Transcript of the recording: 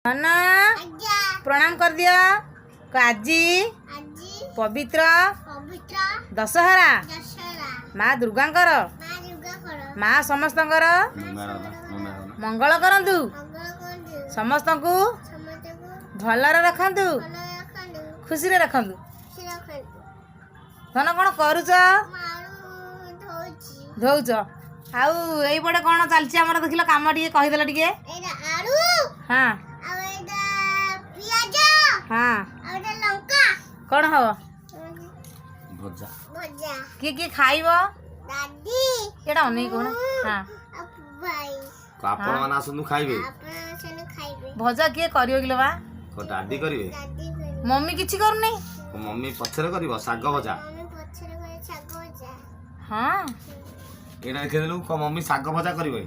ଧନ, ପ୍ରଣାମ କରିଦିଅ। ଆଜି ପବିତ୍ର ଦଶହରା, ମା ଦୁର୍ଗାଙ୍କର, ମା ସମସ୍ତଙ୍କର ମଙ୍ଗଳ କରନ୍ତୁ, ସମସ୍ତଙ୍କୁ ଭଲରେ ରଖନ୍ତୁ, ଖୁସିରେ ରଖନ୍ତୁ। ଧନ, କ'ଣ କରୁଛ? ଧୋଉଛ। ଆଉ ଏଇପଟେ କ'ଣ ଚାଲିଛି ଆମର? ଦେଖିଲ, କାମ ଟିକେ କହିଦେଲ ଟିକେ। ହଁ ହଁ କ'ଣ ହବ? ଭଜା। କିଏ କିଏ ଖାଇବ? ଏଇଟା ଅନେଇ କହୁନ। ହଁ। ଆପଣ ମାନେ ଆସନ୍ତୁ, ଖାଇବେ। ଭଜା କିଏ କରିବ କିଲୋ ବା? ଡାଡି କରିବେ। ମମି କିଛି କରୁନି? ମମି ପଛରେ କରିବ ଶାଗ ଭଜା। ହଁ। ଏଇଟା ଦେଖିଦେଲୁ। ମମି ଶାଗ ଭଜା କରିବେ।